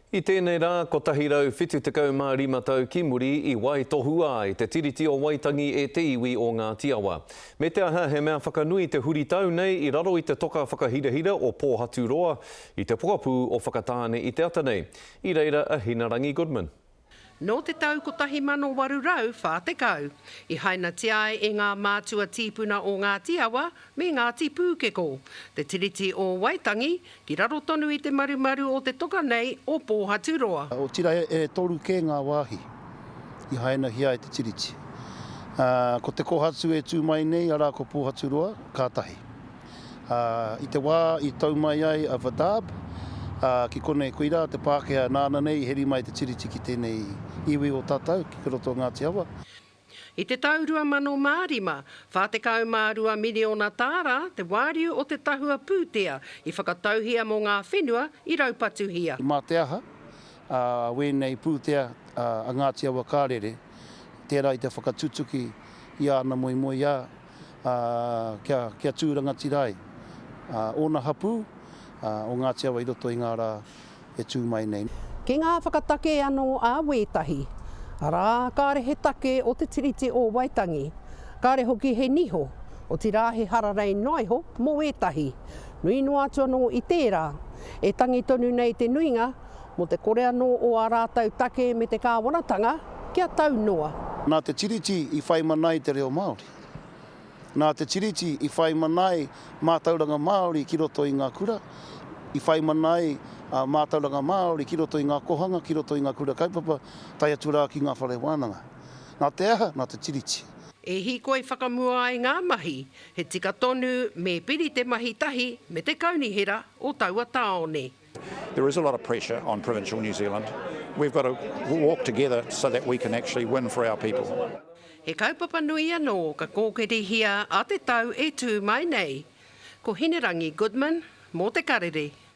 I tēnei rā, 175 tau ki muri i waitohua ai te Tiriti o Waitangi e te iwi o Ngāti Awa. Me te aha, he mea whakanui te huritau nei i raro i te toka whakahirahira o Pōhaturoa i te pokapū o Whakatāne i te ata nei. I reira a Hinarangi Goodman. Nō te tau 1840, i hainatia ai e ngā mātua tīpuna o Ngāti Awa me Ngāti Pūkeko, te Tiriti o Waitangi, ki raro tonu i te marumaru o te toka nei o Pōhaturoa. Otirā e toru kē ngā wāhi i hainahia ai te Tiriti. Ko te kohatu e tū mai nei, arā ko Pōhaturoa, ka tahi. Ā, i te wā i tau mai ai a Vadab, ā, ki konei, koirā te Pākehā nāna nei i heri mai te Tiriti ki tēnei iwi o tātou, ki roto o Ngāti Awa. I te tau 2005, 42 miriona tāra te wāriu o te tahua pūtea i whakatauhia mō ngā whenua i raupatuhia. Mā te aha, ā, wēnei pūtea a Ngāti Awa ka rere, tērā i te whakatutuki i āna moemoeā, ā, kia, kia tū rangatira ai ōna hapū, ā, o Ngāti Awa i roto i ngā rā e tū mai nei. Ki ngā whakatake anō a wētahi, arā, kāre he take o te Tiriti o Waitangi, kāre hoki he niho, otirā he hararei noa iho mō ētahi. Nui noa atu anō i tērā, e tangi tonu nei te nuinga mō te kore anō o ā rātou take me te kāwanatanga kia tau noa. Nā te Tiriti i whai mana ai te reo Māori. Nā te Tiriti i whai mana ai mātauranga Māori ki roto i ngā kura, i whai mana ai mātauranga Māori ki roto i ngā kohanga, ki roto i ngā kura kaupapa, tae atu rā ki ngā whare wānanga. Nā te aha? Nā te Tiriti. E hīkoi whakamua ai ngā mahi, he tika tonu me piri te mahi tahi me te kaunihera o taua tāone. There is a lot of pressure on provincial New Zealand. We've got to walk together so that we can actually win for our people. He kaupapa nui anō ka kōkirihia a te tau e tū mai nei. Ko Hinerangi Goodman mō Te Karere.